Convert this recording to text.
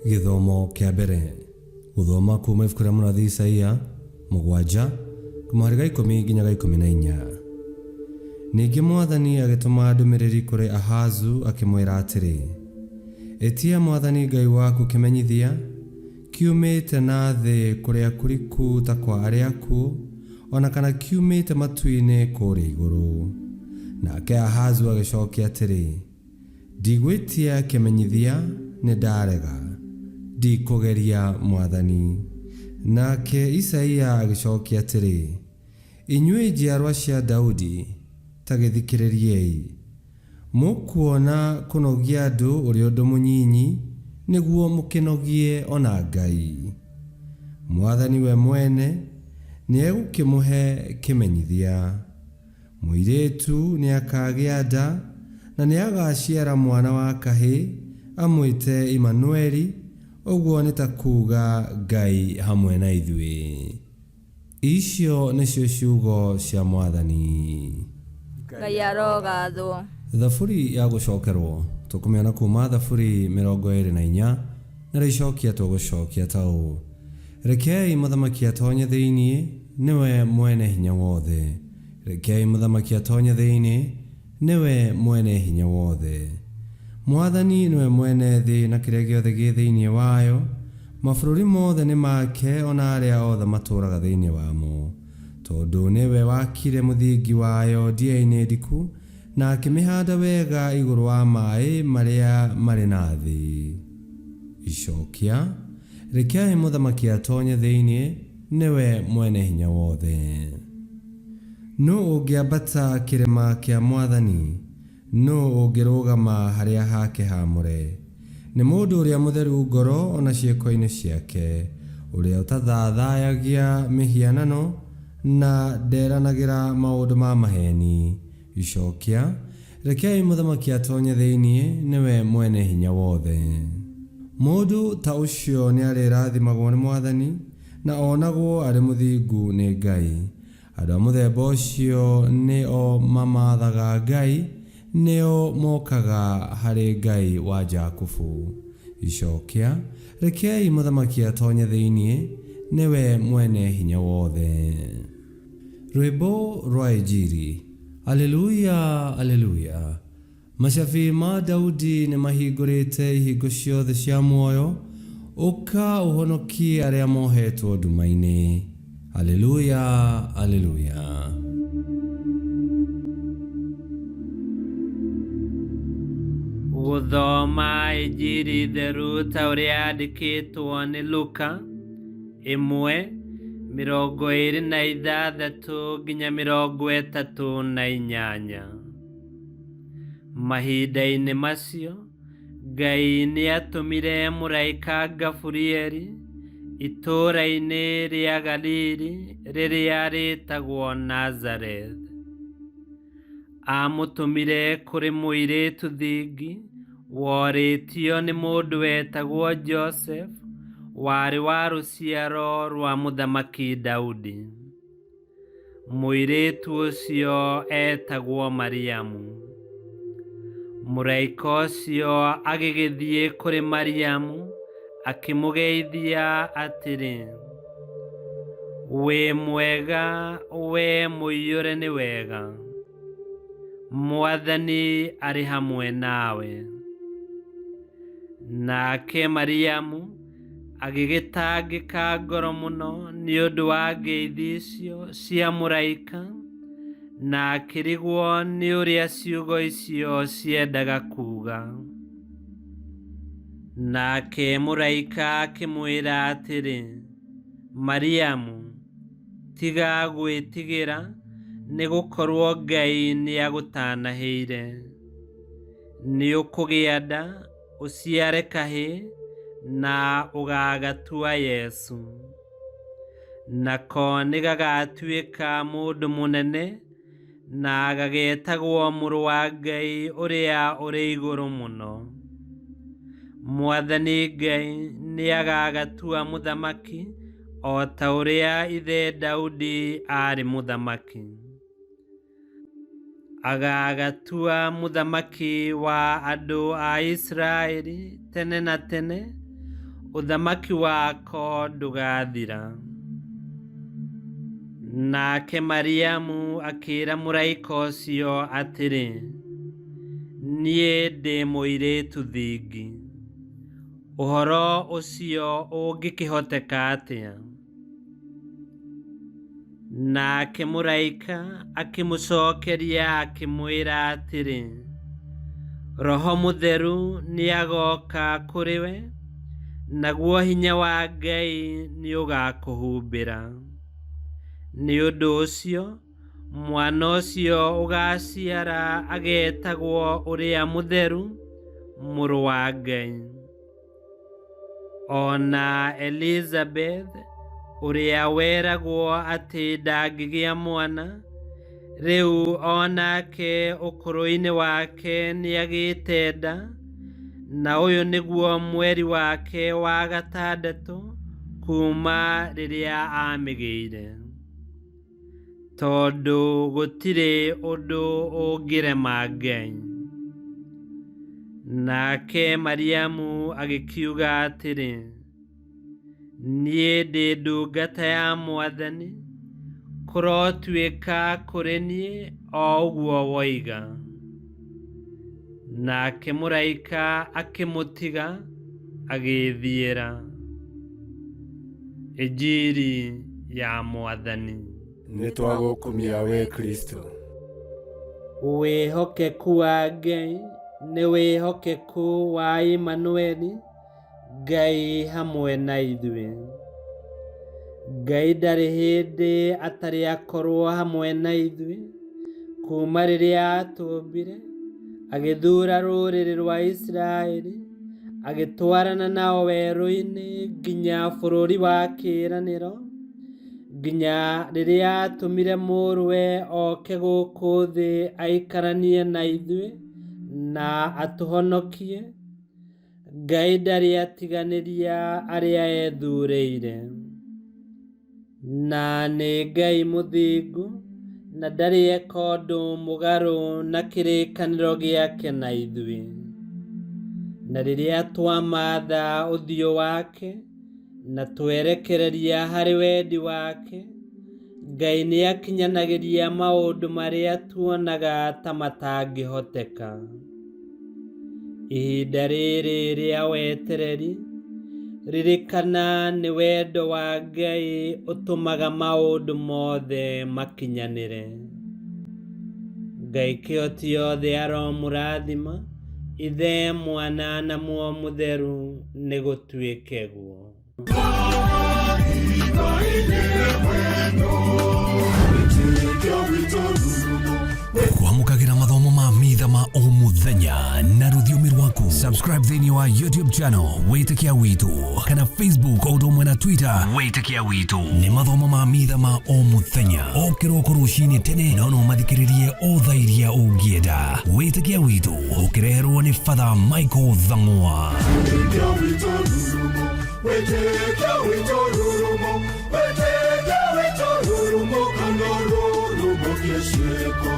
Gĩthomo kĩa mbere gũthoma kuma ibuku rĩa mũnathi Isaia 7 kamũhari ga 10 nginya ga 14. Ningĩ Mwathani agĩtũma ndũmĩrĩri kũrĩ Ahazu akĩmwĩra atĩrĩ, Ĩtia Mwathani Ngai waku kĩmenyithia, kiumĩte na thĩ kũrĩa kũriku ta kwa arĩa akuũ, o na kana kiumĩte matu-inĩ kũrĩa igũrũ. Nake Ahazu agĩcokia atĩrĩ, Ndigwĩtia kĩmenyithia, nĩndarega. Ndikũgeria Mwathani. Nake Isaia agĩcokia atĩrĩ, Inyuĩ njiarwa cia Daudi, ta gĩthikĩrĩriei. Mũkuona kũnogia andũ ũrĩ ũndũ mũnyinyi, nĩguo mũkĩnogie o na Ngai? Mwathani we mwene nĩegũkĩmũhe kĩmenyithia, Mũirĩtu nĩakagĩa nda, na nĩagaciara mwana wa kahĩĩ, amwĩte Imanueli, ũguo nĩ ta kuuga Ngai hamwe na ithuĩ. Icio nĩcio ciugo cia Mwathani. Ngai arogathwo. Thaburi ya gũcokerwo tũkũmĩona kuma Thaburi 24, narĩo icokia tũgũcokia ta ũũ: Rekei mũthamaki atonye thĩinĩ, nĩwe mwene hinya wothe. Rekei mũthamaki atonye thĩinĩ, nĩwe mwene hinya wothe. Mwathani nĩwe mwene thĩ na kĩrĩa gĩothe gĩ thĩinĩ wayo, mabũrũri mothe nĩ make o na arĩa othe matũũraga thĩinĩ wamo. Tondũ nĩwe waakire mũthingi wayo ndia-inĩ ndiku, na akĩmĩhanda wega igũrũ wa maĩ marĩa marĩ na thĩ. Icokia, Rekei mũthamaki atonye thĩinĩ, nĩwe mwene hinya wothe. Nũũ ũngĩambata kĩrĩma kĩa Mwathani? Nũũ ũngĩrũgama harĩa hake haamũre? Nĩ mũndũ ũrĩa mũtheru ngoro o na ciĩko-inĩ ciake, ũrĩa ũtathaathayagia mĩhianano na nderanagĩra maũndũ ma maheeni. Icokia, Rekei mũthamaki atonye thĩinĩ, nĩwe mwene hinya wothe. Mũndũ ta ũcio nĩarĩrathimagwo nĩ Mwathani, na onagwo arĩ mũthingu nĩ Ngai. Andũ a mũthemba ũcio nĩ o mamaathaga Ngai, nĩ o mookaga harĩ Ngai wa Jakubu. Icokia, Rekei mũthamaki atonye thĩinĩ, nĩ we mwene hinya wothe. Rwĩmbo rwa Injiri. Aleluya, Aleluya! Macabi ma Daudi nĩmahingũrĩte ihingo ciothe cia muoyo, ũka ũhonokie arĩa mohetwo nduma-inĩ. Aleluya, Aleluya. Gũthoma Injiri theru ta ũrĩa yandĩkĩtwo nĩ Luka 1:26 nginya 38. Mahinda-inĩ macio, Ngai nĩ aatũmire mũraika Gaburieli itũũra-inĩ rĩa Galili rĩrĩa rĩĩtagwo Nazareth. Aamũtũmire kũrĩ mũirĩtu thingi worĩtio nĩ mũndũ wetagwo Joseph, warĩ wa rũciaro rwa Mũthamaki Daudi. Mũirĩtu ũcio eetagwo Mariamu. Mũraika ũcio agĩgĩthiĩ kũrĩ Mariamu akĩmũgeithia atĩrĩ, Wĩ mwega wee mũiyũre nĩ wega, Mwathani arĩ hamwe nawe. Nake Mariamu Agĩgĩtangĩka ngoro mũno nĩ ũndũ wa ngeithi icio cia mũraika, na akĩrigwo nĩ ũrĩa ciugo icio ciendaga kuuga. Nake mũraika akĩmwĩra atĩrĩ, Mariamu, tiga gwĩtigĩra, nĩ gũkorũo Ngai nĩagũtanahĩire. Nĩũkũgĩa nda, ũciare kahĩĩ, na ũgaagatua Yesu. Nako nĩgagatuĩka mũndũ mũnene, na gagetagwo Mũrũ wa Ngai Ũrĩa Ũrĩ Igũrũ Mũno. Mwathani Ngai nĩagagatua mũthamaki o ta ũrĩa ithe Daudi aarĩ mũthamaki. Agaagatua mũthamaki wa andũ a Isiraeli tene na tene, Ũthamaki wako ndũgathira. Nake Mariamu akĩĩra mũraika ũcio atĩrĩ, niĩ ndĩ mũirĩtu thingi, ũhoro ũcio ũngĩkĩhoteka atĩa? Nake mũraika akĩmũcokeria akĩmwĩra atĩrĩ, Roho Mũtheru nĩagoka kũrĩ we, naguo hinya wa Ngai nĩũgakũhumbĩra. Nĩ ũndũ ũcio, mwana ũcio ũgaciara agetagwo ũrĩa mũtheru, Mũrũ wa Ngai. O na Elizabeth, ũrĩa weragwo atĩ ndangĩgĩa mwana, rĩu o nake ũkũrũ-inĩ wake nĩagĩte nda, na ũyũ nĩguo mweri wake wa gatandatũ kuuma rĩrĩa amĩgĩire. Tondũ gũtirĩ ũndũ ũngĩrema Ngai. Nake Mariamu agĩkiuga atĩrĩ, niĩ ndĩ ndungata ya Mwathani, kũrotuĩka kũrĩ niĩ o ũguo woiga. Nake mũraika akĩmũtiga agĩĩthiĩra. Injiri ya Mwathani. Nĩtwagũkumia we Kristo. Wĩhokeku wa Ngai nĩ wĩhokeku wa Imanueli, Ngai hamwe na ithuĩ. Ngai ndarĩ hĩndĩ atarĩ akorwo hamwe na ithuĩ, kuma rĩrĩa atũmbire, agĩthuura rũrĩrĩ rwa Isiraeli, agĩtwarana nao werũ-inĩ nginya bũrũri wa kĩĩranĩro, nginya rĩrĩa atũmire mũrũwe oke gũkũ thĩ aikaranie na ithuĩ na atũhonokie. Ngai ndarĩ atiganĩria arĩa ethurĩire. Na nĩ Ngai mũthingu, na ndarĩ eka ũndũ mũgarũ na kĩrĩkanĩro gĩake na ithuĩ. Na rĩrĩa twamatha ũthiũ wake, na twerekereria harĩ wendi wake, Ngai nĩakinyanagĩria maũndũ marĩa tuonaga ta matangĩhoteka. Ihinda rĩrĩ rĩa wetereri, ririkana nĩ wendo wa Ngai ũtũmaga maũndũ mothe makinyanĩre. Ngai kĩhoti yothe aromũrathima, Ithe, Mwana na Muoyo Mũtheru, nĩgũtuĩke guo. Kwamũkagĩra mathomo ma mitha ma o mũthenya na rũthiomi rwaku. Subscribe thĩinĩ wa YouTube channel Wĩtĩkia Witũ kana Facebook o ũndũ ũmwe na Twitter Wĩtĩkia Witũ. Nĩ mathomo ma mitha ma o mũthenya o kĩroko rũcinĩ tene, no no mathikĩrĩrie o thaa iria ũngĩenda. Wĩtĩkia Witũ ũkĩreherwo nĩ Father Michael Thang'wa. Wĩtĩkia witũ rurumo, wĩtĩkia witũ rurumo, wĩtĩkia witũ rurumo, kana rurumo kĩciĩko.